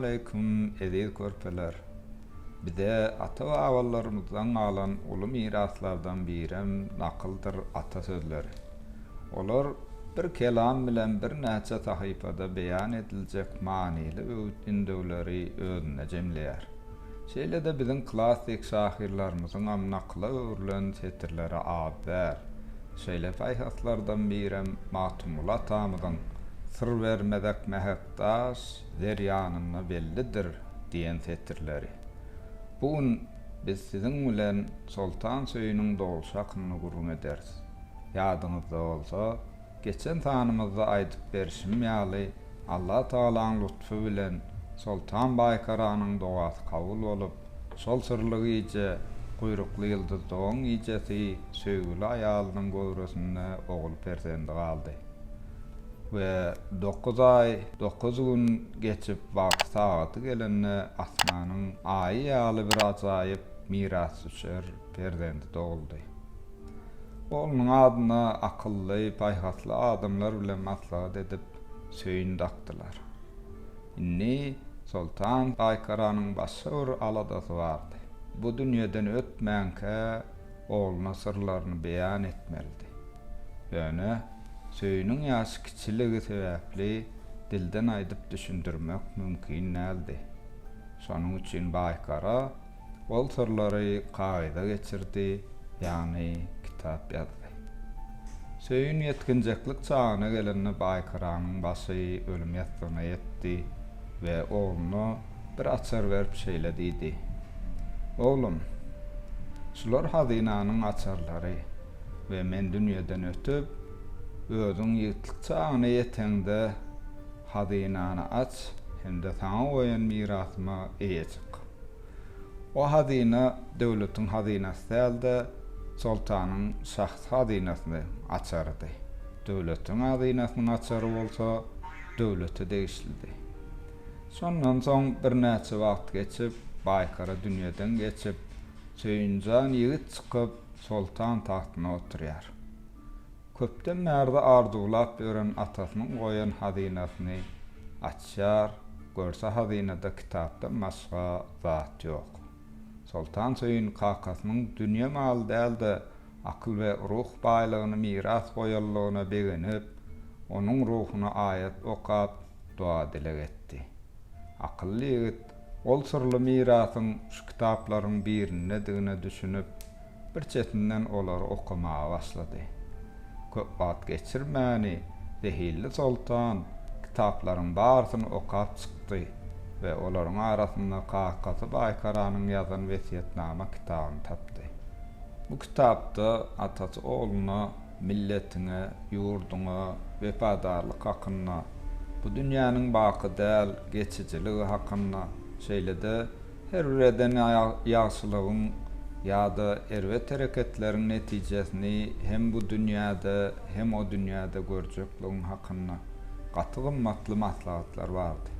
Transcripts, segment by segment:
Essalawmaleýkum eziz körpeler! Bize ata-babalarymyzdan galan uly miraslardan birem nakyldyr ata sözleri. Olar bir kelam bilen birnäçe sahypada beýan ediljek manyly öwüt-ündewleri özünde jemleýär. Şeýle-de biziň klassyk şahyrlarymyzyňam nakyla öwrülen setirleri az däl. Şeýle paýhaslardan birem Magtymguly atamyzyň, Syr bermezek mähek daş, zer ýanynda bellidir diýen setirleri. Bu gün biz siziň bilen Soltan Söýüniň dogluşy hakynda gürrüň ederis. Ýadyňyzda bolsa, geçen sanymyzda aýdyp berşim ýaly, Allatagalaň lutfy bilen Soltan Baýkaranyň dogasy kabul bolup, şol syrly gije, guýrukly ýyldyz dogan gijesi söýgüli aýalynyň göwresinde ogul perzendi galdy. We dokuz aý, dokuz gün geçip wagty-sagaty gelende asmanyň aýy ýaly bir ajaýyp mirasdüşer perzendi doguldy. Oglunyň adyna akylly, paýhasly adamlar bilen maslahat edip, Söýün dakdylar. Indi Soltan Baýkaranyň başga bir aladasy bardy. Bu dünýeden ötmänkä ogluna syrlaryny beýan etmelidi. Ýöne Söýüniň ýaşy kiçiligi sebäpli dilden aýdyp düşündirmek mümkin däldi. Şonuň üçin Baýkara Ol syrlary kagyza geçirdi, ýagny kitap ýazdy. Söýün ýetginjeklik çagyna gelende Baýkaranyň başy ölüm ýassygyna ýetdi we ogluna bir açar berip şeýle diýdi, Oglum, şular hazynanyň açarlary we men dünýeden ötüp, özüň ýigitlik çagyna ýeteňde hazynany aç hem-de saňa goýan mirasyma eýe çyk. O hazyna döwletiň hazynasy däl-de, soltanyň şahsy hazynasynyň açarydy. Döwletiň hazynasynyň açary bolsa döwlete degişlidi. Şondan soň birnäçe wagt geçip, Baýkara dünýeden geçip, Söýünjan ýigit çykyp, soltan tagtyna oturýar. Köpden bärde arzuwlap ýören atasynyň goýan hazynasyny açýar, görse hazynada kitapdan başga zat ýok. Soltan Söýün kakasynyň dünýe maly däl-de, akyl we ruh baýlygyny miras goýanlygyna begenip, onuň ruhuna aýat okap, doga-dileg etdi. Akylly ýigit ol syrly mirasyň şu kitaplaryň birindedigine düşünip, bir çetinden olary okamaga başlady. Köp wagt geçirmäni, zehinli soltan kitaplaryň barysyny okap çykdy we olaryň arasynda kakasy Baýkaranyň ýazan wesýetnama kitabyny tapdy. Bu kitapda atasy ogluna milletiňe, ýurduňa wepadarlyk hakynda, bu dünýäniň baky däl, geçijiligi hakynda, şeýle-de Her bir eden ýagşylygyň ýa-da erbet hereketleriň netijesini hem bu dünýäde, hem o dünýäde görjekligiň hakynda gaty gymmatly maslahatlar bardy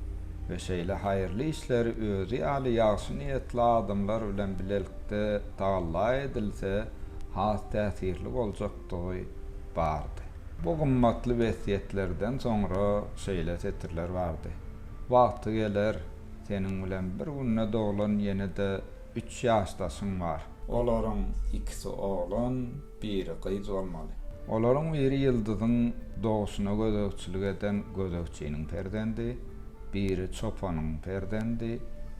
we şeýle haýyrly işleri özi ýaly ýagşy niýetli adamlar bilen bilelikde tagalla edilse has täsirli boljakdygy bardy. Bu gymmatly wesýetlerden soňra şeýle setirler bardy, Wagty geler, Seniň bilen bir günde doglan ýene-de üç ýaşdaşyň bar. Olaryň ikisi oglan, biri gyz bolmaly. Olaryň biri ýyldyzyň dogşuna gözegçilik eden gözegçiniň perzendi, biri çopanyň perzendi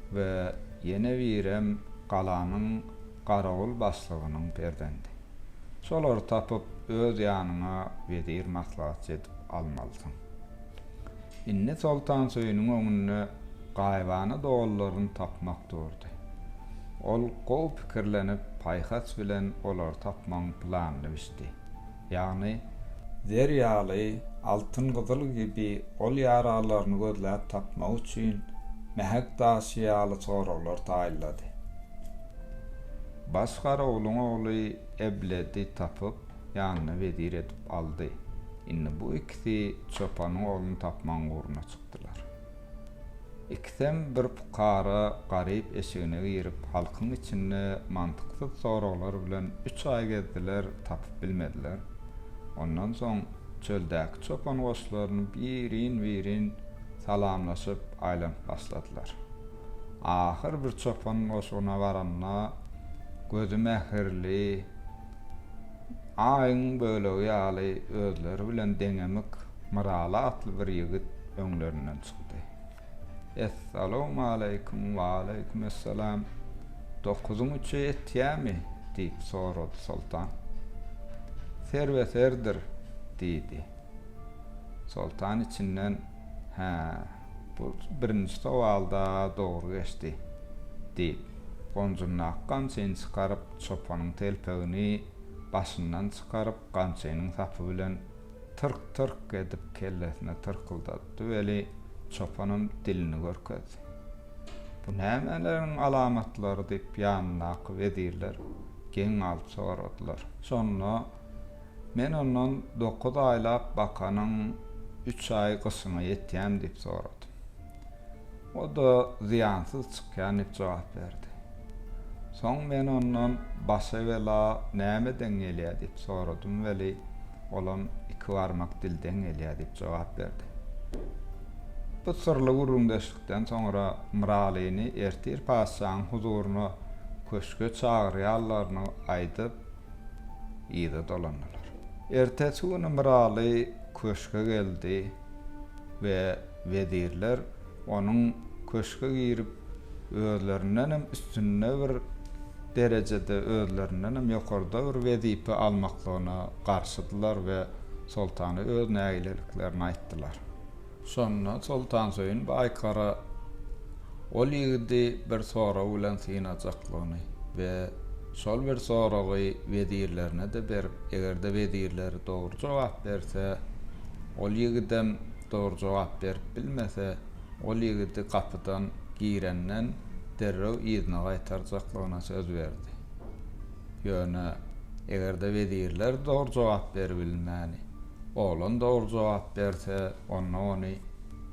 we ýene birem galanyň garawul başlygynyň perzendi. Şolary tapyp, öz ýanyňa wezir maslahatçy edip almalysyň. Indi Soltansöýüniň öňünde gaýybana doganlaryny tapmak durdy. Ol gowy pikirlenip, paýhas bilen olary tapmagyň planyny biçdi. Ýagny. Zer ýaly, altyn-gyzyl gibi ol ýaranlaryny gözläp tapmak üçin mähek daşy ýaly soraglar taýynlady. Baş garawulyň ogly Ebledi tapyp, ýanyna wezir edip aldy. Indi bu ikisi çopanyň ogluny tapmagyň ugruna çykdylar. Ikisem bir pukara garyp eşigine girip, halkyň içinde mantyksyz soraglar bilen üç aý gezdiler, tapyp bilmediler. Ondan soň çöldäki çopan goşlaryny birin-birin. Salamlaşyp aýlanyp başladylar. Ahyr bir çopan goşugyna baranda gözi mähirli, Aýyň bölegi ýaly özleri bilen deňemik Myraly atly bir ýigit öňlerinden çykdy. Essalawmaleýkim, waleýkimessalam. Dokuzyň üçi etýämi? diýip sorady Soltan. Serbe-serdir, diýdi. Soltan içinden, Hä, bu birinji sowal-da dogry geçdi, diýip, gonjundaky gamçyny çykaryp, çopanyň telpegini başyndan çykaryp, gamçynyň sapy bilen tyrk-tyrk edip kellesine tyrkyldatdy weli, çopanam dilini görkezdi. Bu nämeleriň alamatlary diýip ýanyndaky wezirler geň galyp soradylar. Şonda Men ondan dokuz aýlap bakanyň üç aýy gyşyňa ýetýämi diýip soradym. O-da zyýansyz çykýan diýip jogap berdi. Soň men ondan başa bela nämeden gelýär diýip soradym weli, olam iki barmak dilden gelýär diýip jogap berdi. Bu syrly gürrüňdeşlikden soňra Myralyny ertir patyşaň huzuryna köşge çagyrýanlaryny aýdyp, yza dolandylar. Ertesi güni Myraly köşge geldi we wezirler onuň köşge girip, özlerindenem üstünde bir derejede, özlerindenem ýokarda bir wezipe almaklygyna garşydylar we soltana öz nägileliklerini aýtdylar. Şonda Soltansöýün Baýkara ol ýigidi bir sorag bilen synajaklygyny we şol bir soragy wezirlerine-de berip, eger-de wezirleri dogry jogap berse, ol ýigidem dogry jogap berip bilmese, ol ýigidi gapydan girenden derrew yzyna gaýtarjaklygyna söz berdi. Ýöne, eger-de wezirler dogry jogap beribilmäni, oglan dogry jogap berse, onda ony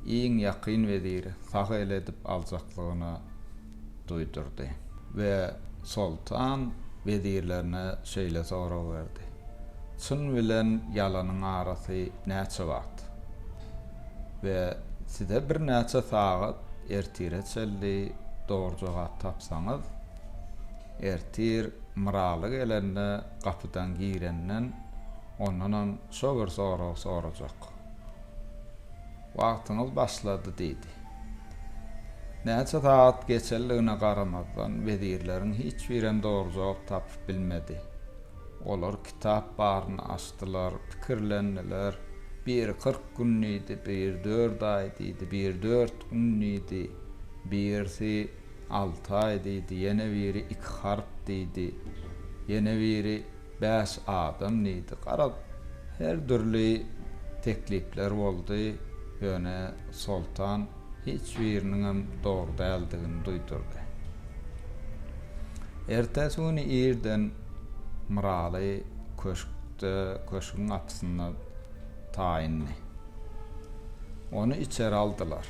iň ýakyn weziri sag el edip aljaklygyna duýdurdy. We soltan wezirlerine şeýle sorag berdi, Çyn bilen ýalanyň arasy näçe wagt? We size birnäçe sagat ertire çenli dogry jogap tapsaňyz, Ertir Myraly gelende gapydan girenden ondanam şo bir soragy sorajak. Wagtyňyz başlady diýdi. Näçe sagat geçenligine garamazdan wezirleriň hiç birem dogry jogap tapyp bilmedi. Olar kitap baryny açdylar, pikirlendiler. Biri 40 gün diýdi, biri dört aý diýdi, biri dört gün diýdi, birisi Alty aý diýdi, ýene biri iki harp diýdi, ýene biri bäş adam diýdi. Garaz, her dürli teklipler boldy, ýöne Soltan hiç biriniňem dogry däldigini duýdurdy. Ertesi güni irden Myraly köşkde, köşgüň gapysynda taýyndy. Ony içeri aldylar.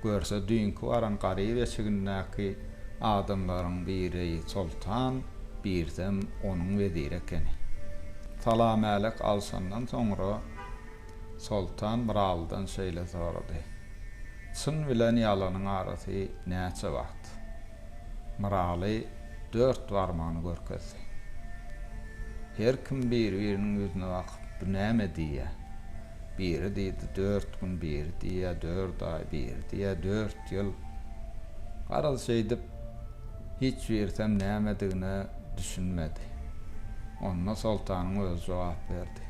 Görse düýnki baran garyp eşigindäki adamlaryň biri Soltan, birisem onuň weziri ekeni. Salam-älek alşandan soňra Soltan Myralydan şeýle sorady, Çyn bilen ýalanyň arasy näçe wagt? Myraly dört barmagyny görkezdi. Her kim biri-biriniň ýüzüne bakyp, bu näme diýýä? Biri diýdi dört gün, biri diýýä dört aý, biri diýýä dört ýyl. Garaz şeýdip, hiç birisem nämedigine düşünmedi. Onda Soltanyň özi jogap berdi.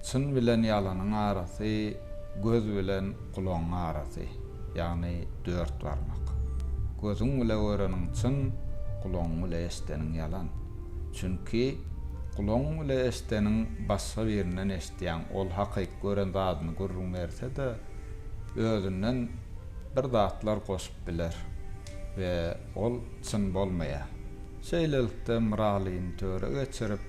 Çyn bilen ýalanyň arasy göz bilen gulagyň arasy, ýagny dört barmak. Gözüň bile göreniň çyn, gulagyň bile eşdeniň ýalan. Çünki gulagyň bile eşdeniň başga birinden eşidýäň, ol hakyky gören zadyny gürrüň berse-de, özünden bir zatlar goşup biler we ol çyn bolmaýar. Şeýlelikde, Myralyny töre geçirip,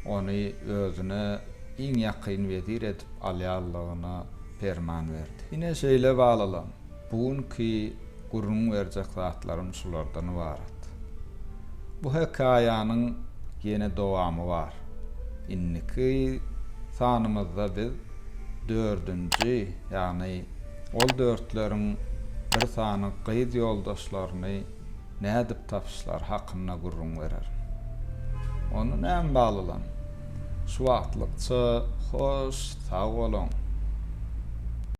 ony özüne iň ýakyn wezir edip alýanlygyna perman berdi. Ine, şeýle balalam, bu günki gürrüň berjek zatlarym şulardan ybarat. Bu hekaýanyň ýene dowamy bar. Indiki sanymyzda biz. dördünji, ýagny ol dörtleriň bir sany gyz ýoldaşlaryny nädip tapyşlary hakynda gürrüň bererin. Onda näme balalam, şu wagtlykça hoş sag boluň!